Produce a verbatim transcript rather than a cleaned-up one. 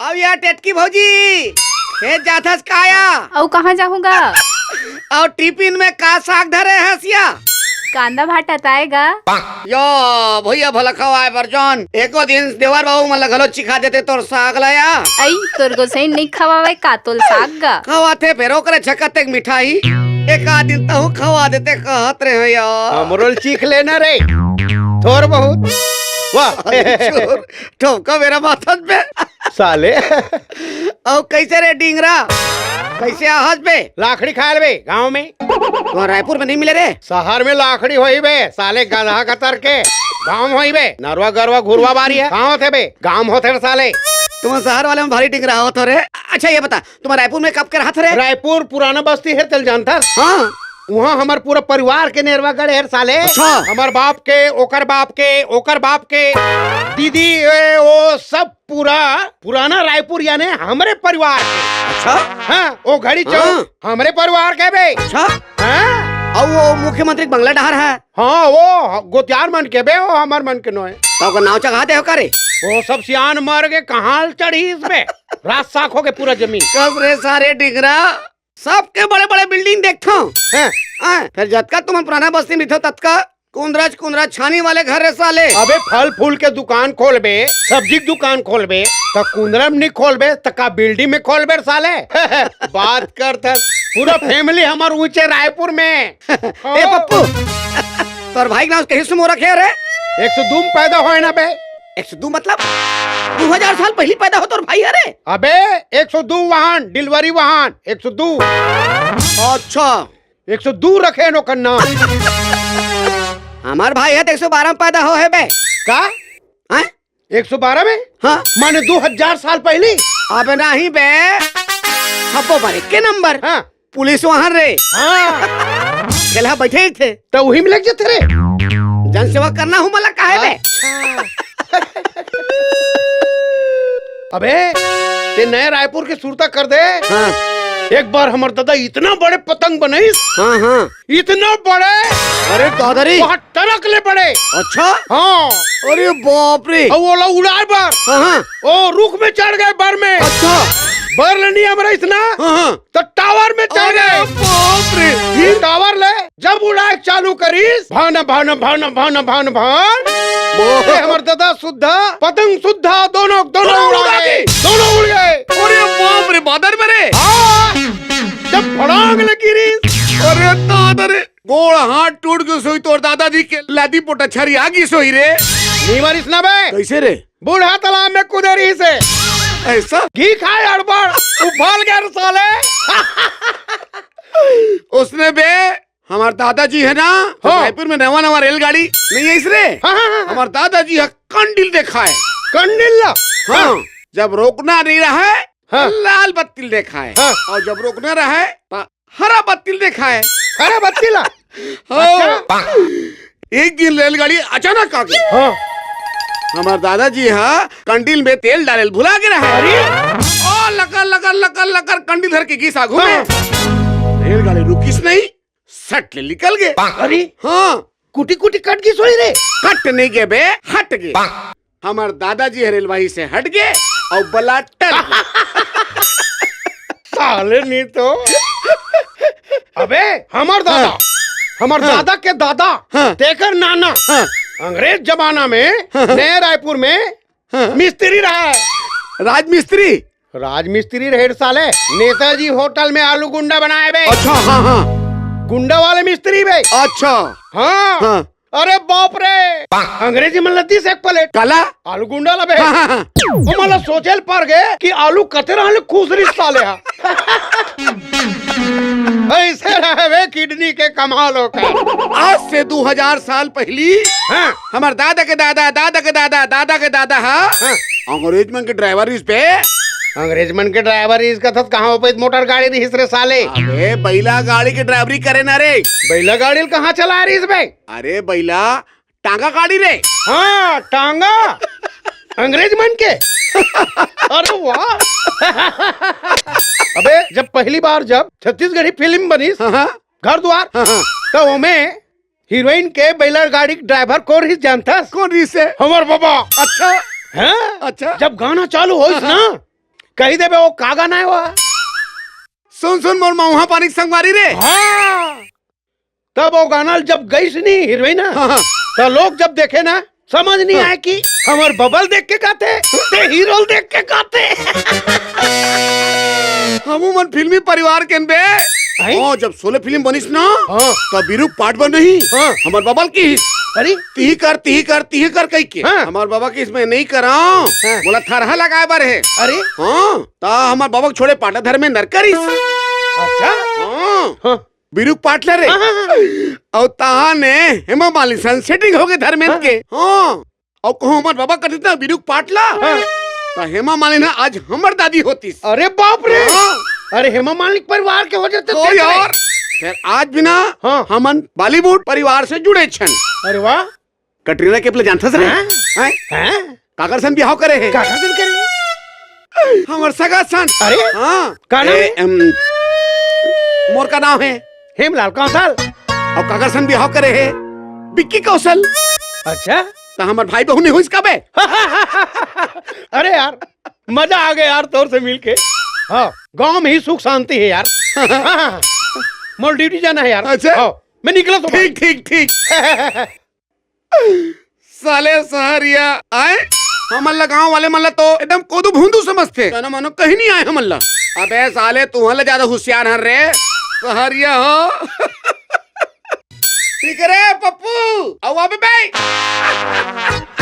अब या टेटकी भौजी, खेत जाथस का या? अउ कहाँ जाहूँ गा? अउ टिफिन में का साग धरे हस या? कांदा भाटा ताय गा। यो भैया, भला खवाए बर जौन एको दिन देवर बाबू मन ला घलो चिखा देते तोर साग ला या। अई, तोर गोसई नइ खवावय का तोल साग गा? खवाथे फेर ओकरे छकत एक मिठाई। एक आध दिन तहूँ खवा देते कहत रहे हो या। हमरो ल चीख लेना रे, थोर बहुत। वाह। अरे चोर, ठोका मेरा माथा पे। साले। अउ कैसे रे डिंगरा? कैसे आहस बे? लाखड़ी खाए बे गांव में। तुम्हारा रायपुर में नहीं मिले रे? शहर में लाखड़ी होई बे, साले गधा कतर के। गांव होई बे, नरवा गरवा घुरवा बारी है। गांव होथे बे, गांव होथे रे साले। तुम शहर वाले में भारी डिंगरा हो तो रे। अच्छा ये बता, तुम रायपुर में कब के रहत रे? रायपुर पुराना बस्ती है, चल जानथस? हाँ। वहाँ हमर पूरा परिवार के नेरवा गड़े हर साले। अच्छा। हमर बाप के, ओकर बाप के, ओकर बाप के, दीदी, ए, ओ सब पूरा पुराना रायपुर यानी हमरे परिवार के। अच्छा। हाँ, ओ घड़ी चौक हाँ। हमरे परिवार के बे। अच्छा। हाँ। अउ वो मुख्यमंत्री के बंगला डहर है। हाँ, वो गोतियार मन के बे, वो हमर मन के नोय। तो ओकर नाव चघा दे हो का रे? वो सब सियान मर के कहाँ चढ़ी इसमें? रात साख हो के पूरा जमीन। कब रे सारे डिंगरा? सबके बड़े-बड़े बिल्डिंग देखथव। हैं। हैं, फेर जतका तुमन पुराना बस्ती में रहिथव, ततका कुंदरा च कुंदरा छानी वाले घर रे साले। अबे फल फूल के दुकान खोलबे, सब्जी के दुकान खोलबे, त कुंदरा में नहीं खोलबे, त का बिल्डिंग में खोलबे रे साले? बात करथस, पूरा फैमिली हमर ऊंचे रायपुर में। ए पप्पू, तोर भाई के नाम कहीं सुमो रखे रे? एक सौ दू में पैदा होए ना बे। एक सौ दू मतलब? दू हजार साल पहली पैदा हो तोर भाई हरे? अबे, एक सौ दू वाहन, डिलीवरी वाहन, एक सौ दू। अच्छा। एक सौ दू रखे नो कन्ना। हमार भाई है तो एक सौ बारह में पैदा हो है बे। का? हैं? एक सौ बारह में? हाँ। माने दो हजार साल पहली? अबे नहीं बे। छप्पो बार एक के नंबर। हाँ। पुलिस वहां रे। हाँ। चला बैठे ही थे। तो वही में लग जाते रे। जनसेवा करना हूँ मला काहे बे? अच्छा। अबे, ते नए रायपुर के सुरता कर दे। हाँ। एक बार हमर दादा इतना बड़े पतंग बनइस। हाँ, हाँ। इतना बड़े। अरे दादा रे। वहाँ टरक ले बड़े। अच्छा। हाँ। अरे बाप रे। अउ ओला उड़ाए बर। हाँ, हाँ। ओ रुख में चढ़ गए बर में। अच्छा। बर ले नहीं हमर इतना। हाँ, हाँ। तो टावर में चढ़ अरे गए। बाप रे। ये टावर ले जब उड़ाए चालू करिस, भन, भन, भन, भन, भन, भन। वो। ए, हमर दादा सुद्धा, पतंग सुद्धा, दोनों, दोनों दोनों उड़ा उड़ा गए। दी। दोनों उड़ गए। अरे बाप रे, बादर में रे। हाँ, जब फड़ांग लगी री। अरे दादा रे, गोड़ हाथ टूट गए सोई तोर दादाजी के लादी पोटा छरी आ गई सोई रे। नहीं मारिस ना बे। कैसे रे? बूढ़ा तालाब में कूदे रहिस हे। ऐसा? घी खाए अड़बड़, उफल गए रे साले। उसने बे, हमार दादाजी है ना, तो हाँ। रायपुर में नवा नवा रेलगाड़ी नहीं है इस रे। हाँ, हाँ, हाँ। हमार दादाजी है कंडील देखाए। कंडील ला? हाँ, हाँ। जब रोकना नहीं रहा है, हाँ। लाल बत्ती देखाए। हाँ। और जब रोकना रहा है, तो हरा बत्ती देखाए। हरा बत्ती ला? हाँ। अच्छा। एक दिन रेलगाड़ी अचानक आ गई। हाँ। हमार दादाजी हा कंडील में तेल डाले भुला के रहा। अरे। ओ लकर लकर लकर लकर कंडील धर के घिसा घूमे। हाँ। रेलगाड़ी रुकिस नहीं, सट ले निकल गए। अरे। हाँ। कुटी कुटी कट गई सोई रे। कट नहीं गए बे, हट गए। हमार दादाजी ह रेलवाही से हट गए और बलाटर। साले नहीं तो। अबे, हमार दादा, हाँ। हमार हाँ। दादा के दादा, हाँ। तेकर नाना, हाँ। अंग्रेज जमाना में हाँ। नए रायपुर में हाँ। मिस्त्री रहा है। राजमिस्त्री? राजमिस्त्री रहे साले। नेताजी होटल में आलू गुंडा बनाए बे। अच्छा, हाँ, हाँ। गुंडा वाले मिस्त्री बे। अच्छा। हाँ। हाँ। अरे बाप रे, अंग्रेजी मन ला दिस एक प्लेट। काला? आलू गुंडा ला बे। हाँ, हाँ, हाँ। वो मन ला सोचे ल पर गए कि आलू कते रहले खुसरी साले हा। ऐसे रहे बे किडनी के कमालों का। आज से दो हजार साल पहली हाँ। हमार दादा के दादा, दादा के दादा, दादा के दादा हा। हाँ। अंग्रेज मन के ड्राइवर रिहिस बे। अंग्रेज मन के ड्राइवर रिहिस कथस, कहाँ पे मोटर गाड़ी रिहिस रे साले? अबे बैला गाड़ी के ड्राइवरी करे ना रे। बैला गाड़ी ल कहाँ चलाए रिहिस बे? अरे बैला, टांगा गाड़ी रे। हाँ, टांगा। अंग्रेज मन के। अरे वाह। अबे, जब पहली बार जब छत्तीसगढ़ी फिल्म बनिस, हाँ, हाँ। घर द्वार, हाँ, हाँ। तो ओमे हीरोइन के बैलगाड़ी के ड्राइवर कोन रिहिस जानथस? कोन रिहिस हे? हमर बाबा। अच्छा। हाँ? अच्छा। जब गाना चालू होइस हाँ, ना, हाँ। कही देबे वो का गाना हे वो। सुन सुन मोर मउहा पानी के संगवारी रे। हाँ। तब वो गाना जब गइस नी हीरोइन, हाँ, हाँ। त लोग जब देखे ना, समझ नहीं हाँ। आए कि हमर बबल देख के गाथे, ते हीरो देख के गाथे। हमू मन फिल्मी परिवार के बे। हैं? हाँ, जब शोले फिल्म बनिस ना, हाँ। तब बीरू के पार्ट बन रही। हाँ। हमर बबल किहिस, अरे? तिही कर, तिही कर, तिही कर कहि के। हाँ। हमर बबा किहिस मैं नहीं करांव। हाँ। बोला थरहा लगाए बर हे। अरे? हाँ। त हमर बबा के छोड़े पार्ट धर्मेंद्र करिस। अच्छा? हाँ। हाँ। बीरू के पार्ट ले रे। हाँ, हाँ, हाँ। अउ तहाने हेमा मालिनी सन सेटिंग हो गे धर्मेंद्र हाँ। के। हाँ। अउ कहूँ हमर बबा कर देता बीरू के पार्ट ला। हाँ। त हेमा मालिनी आज हमर दादी होतिस। अरे बाप रे। हाँ। अरे हेमा मालिनी के परिवार के हो जाते तो ते यार। फिर आज भी ना हाँ। हमन बॉलीवुड परिवार से जुड़े छन। अरे वाह। कटरीना कैफ ला जानथस रे? हाँ? हैं? हाँ? काकर सन बिहाव करे हे? काकर सन करे? हमर सगा सन। अरे? हाँ। का नाम ए, हे? एम, मोर का नाम हे? हेमलाल कौशल। अउ काकर सन बिहाव करे हे? विक्की कौशल। अच्छा? त हमर भाई बहू नहीं होइस का बे? अरे यार, मजा आ गया यार तोर से मिलके। हाँ, गांव में ही सुख शांति हे यार। हाँ, हाँ, हाँ। मोर ड्यूटी जाना हे यार। अच्छा? हाँ, मैं निकला तो ठीक, ठीक, ठीक। साले सहरिया आए, हमन ला गांव वाले मन ला तो एकदम कोदू भूंदू समझथे। जानो मानो कहीं नहीं आए हमन ला। अबे साले तुहन ला ज्यादा होशियार हन रे सहरिया हो। ठीक हे रे पप्पू, अउ अबे बे।